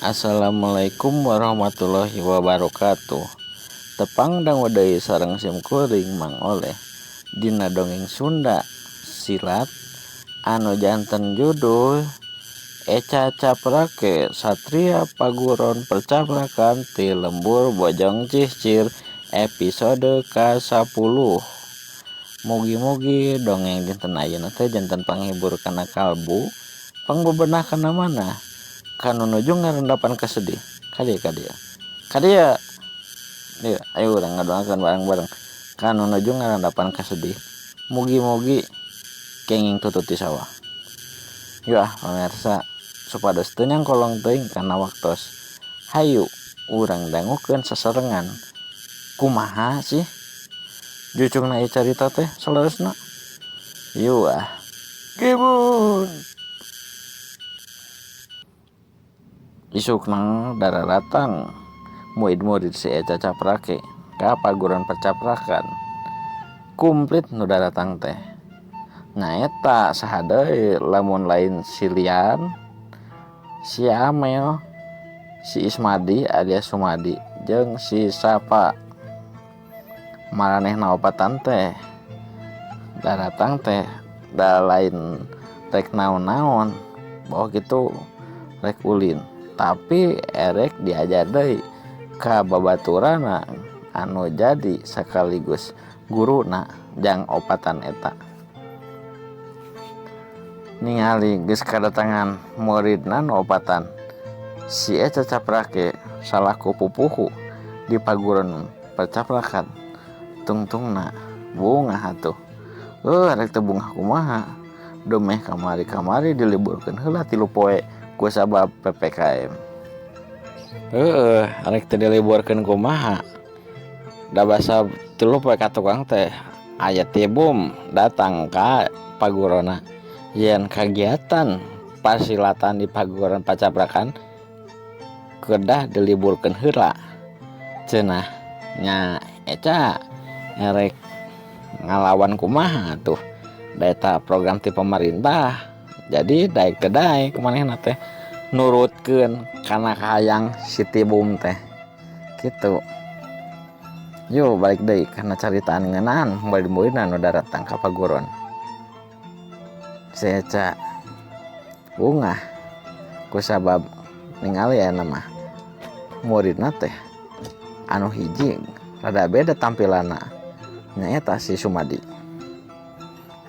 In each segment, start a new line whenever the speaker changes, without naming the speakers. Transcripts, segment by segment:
Assalamualaikum warahmatullahi wabarakatuh. Tepang dangu deui sareng sim kuring Mang Oleh dina dongeng Sunda silat anu janten judul Eca Caprake Satria Paguron Percaprakan ti Lembur Bojong Cihcir episode ka-10. Mugi-mugi dongeng dinten ayeuna teh janten panghibur kana kalbu, pangbebenah kana manah. Kanu nuju ngarendapan kasedih kadieu kadieu kadieu ieu ayo urang ngadoakeun bareng-bareng kanu nuju ngarendapan kasedih mugi-mugi kenging tutut ti sawah. Yu ah pamirsa supados teu nyangkolong teuing kana waktos hayu urang dangukeun sasarengan kumaha sih jucungna ieu carita teh saleresna. Yu ah gibun. Isukna dararatang murid-murid si Eca Caprake ka paguron percaprakan. Kumplit nu daratang teh. Nyaeta saha deui lamun lain si Lian, si Amel, si Ismadi alias Sumadi jeung si Sapa. Maranehna opatan teh daratang teh da lain rek naon-naon boh kitu rek ulin tapi erek diajar deui ka babaturana anu jadi sakaligus guruna jang opatan eta. Ningali geus kadatangan muridna nu opatan si Eca Caprake salaku pupuhu di paguron percaprakan tungtungna bungah atuh. Rek teu bungah kumaha dumeh kamari-kamari diliburkeun heula 3 poe ku sabab PPKM. Heueuh rek teu diliburkeun kumaha da basa 3 poe ka tukang teh aya tibum datang ka pagurona yen kagiatan pasilatan di paguron pacaprakan kedah diliburkeun heula cenah nya Eca erek ngalawan kumaha tuh da eta program ti pemerintah jadi daek teu daek manehna teh nurutkeun kana kahayang si tibum teh kitu. Yo balik deui kana caritaan ngeunaan murid-muridna nu daratang ka paguron. Si Eca bungah kusabab ningali aya mah muridna teh anu hiji rada beda tampilanna nyaeta si Sumadi.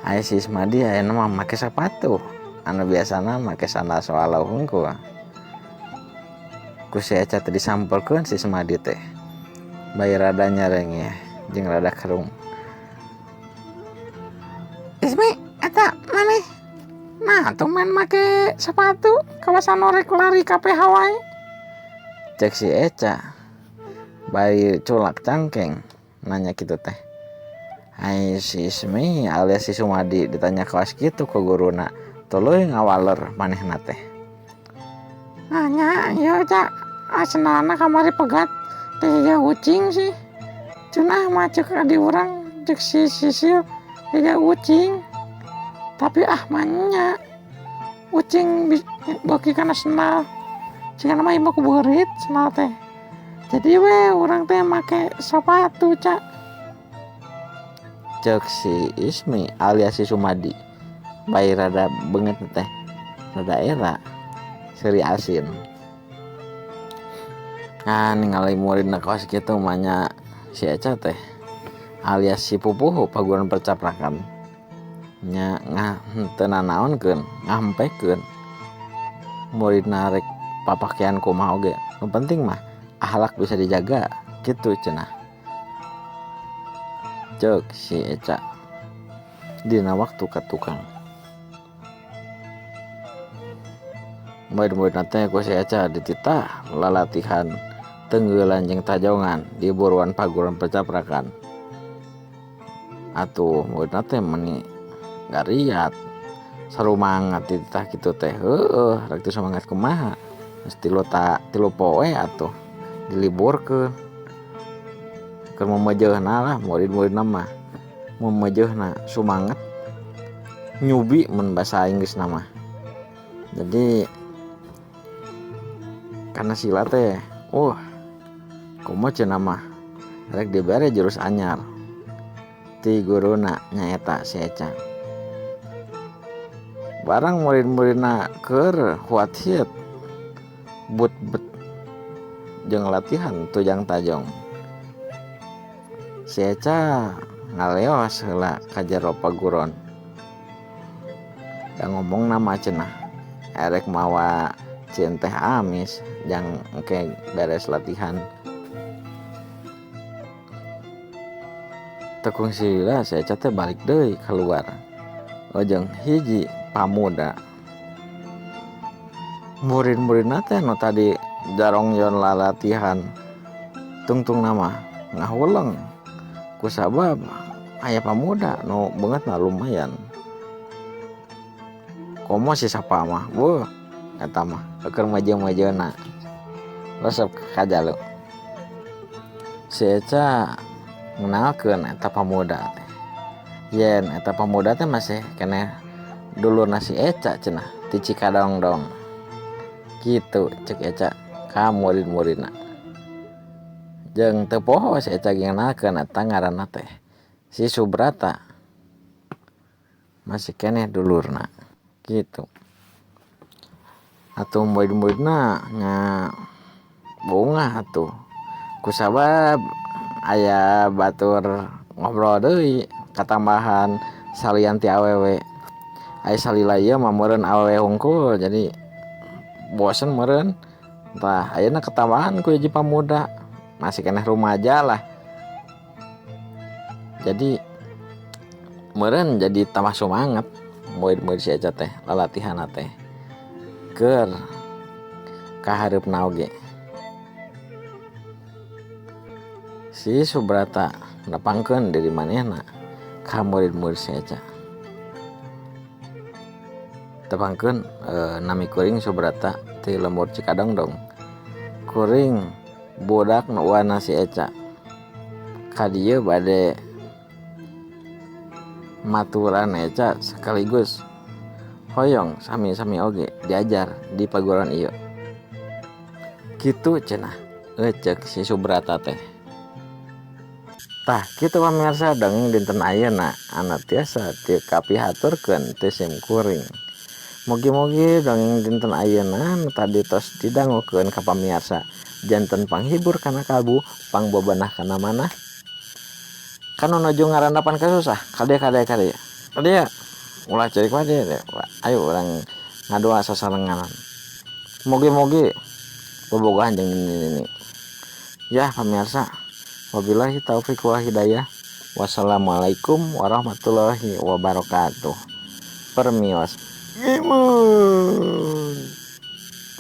Aya si Sumadi aya mah make sepatu anu biasana make sandal soalau hungkul. Ku si Eca teh disampelkeun si Sumadi teh bari rada nyerengeh jeung rada kerung. Ismi eta maneh nah tumben make sepatu kawasan rek lari ka PH wae. Cek si Eca bari culak cangkeng nanya kitu teh. Ai si Ismi alias si Sumadi ditanya kawas kitu ku guruna tuluy ngawaler manehna teh. Nanya ieu Ca sendalna kamari pegat teh jiga ucing sih. Cenah mah cek adi urang cek si Sisil jiga ucing. Tapi ah manya ucing beuki kana sendal. Cigana mah ieu ku beurit sendal teh. Jadi we urang teh make sepatu Ca. Cek si Ismi alias si Sumadi bari rada beungeut teh rada era seuri asin. Nah ningali muridna kawas kitu mah nya si Eca teh alias si pupuhu paguron percaprakan nya teu nanaonkeun ngampekeun muridna rek papakean kumaha oge nu penting mah akhlak bisa dijaga kitu cenah. Cek si Eca dina waktu ka tukang. Murid-muridna teh ku si Eca dititah lalatihan tenggeulan jeung tajongan di buruan paguron percaprakan. Atuh muridna teh meuni gariat sarumangat dititah kitu teh heueuh rek teu semangat kumaha geus 3 poe atuh diliburkeun. Keur memejeuhna lah murid-muridna mah memejeuhna sumanget nyubi mun basa Inggrisna mah. Jadi Kana silat teh komo cenah mah rek dibere jurus anyar ti guruna nyaeta si Eca. Barang murid-muridna keur huat hiet but bet jeung latihan tujang tajong. Si Eca ngaleos heula ka jero paguron. Da ngomongna mah cenah erek mawa cieun teh amis jang engke beres latihan. Teu kungsi lila si Eca teh balik deui kaluar jeung hiji pamuda. Murid-muridna teh nu tadi jarongyon lalatihan tungtungna mah ngahuleng kusabab aya pamuda nu beungeutna lumayan. Komo si Sapa mah beuh eta mah keur meujeuh-meujeuhna resep ka jalu. Si Eca ngenalkeun eta pamuda teh. Yen eta pamuda teh masih keneh dulurna si Eca cenah ti Cikadongdong. Kitu cek Eca ka murid-muridna. Jeung teu poho si Eca ge ngenalkeun eta ngaranna teh si Subrata. Masih keneh dulurna kitu. Atuh murid-muridna nya bungah atuh kusabab aya batur ngobrol deui katambahan salian ti awewe. Aya salila ieu mah meureun awewe hungkul jadi bosen meureun. Tah ayeuna katambahan ku hiji pamuda masih keneh rumaja lah. Jadi meureun jadi tambah sumanget murid-murid si Eca teh lalatihanna teh keur kahareupna oge. Si Subrata nepangkeun diri manehna ka murid-murid si Eca. Tepangkeun nami kuring Subrata ti lembur Cikadongdong. Kuring budak nu uwana si Eca. Ka dieu bade maturan Eca sekaligus hoyong sami-sami oge diajar di paguron ieu. Kitu cenah eceuk si Subrata teh. Tah kitu pamirsa dongeng dinten ayeuna anu tiasa kapihaturkeun ti sim kuring. Mugi-mugi dongeng dinten ayeuna nu tadi tos didangukeun ka pamirsa janten panghibur kana kalbu, pangbobenah kana manah. Kanu nuju ngarandapan kasusah kadieu kadieu kadieu. Kadieu ulah ceurik wae dieu ayo urang ngadoa sasarengan. Mugi-mugi bobogohan jeung nini-nini. Yah pamirsa, wabillahi taufik wal hidayah. Wassalamualaikum warahmatullahi wabarakatuh. Permios. Imun.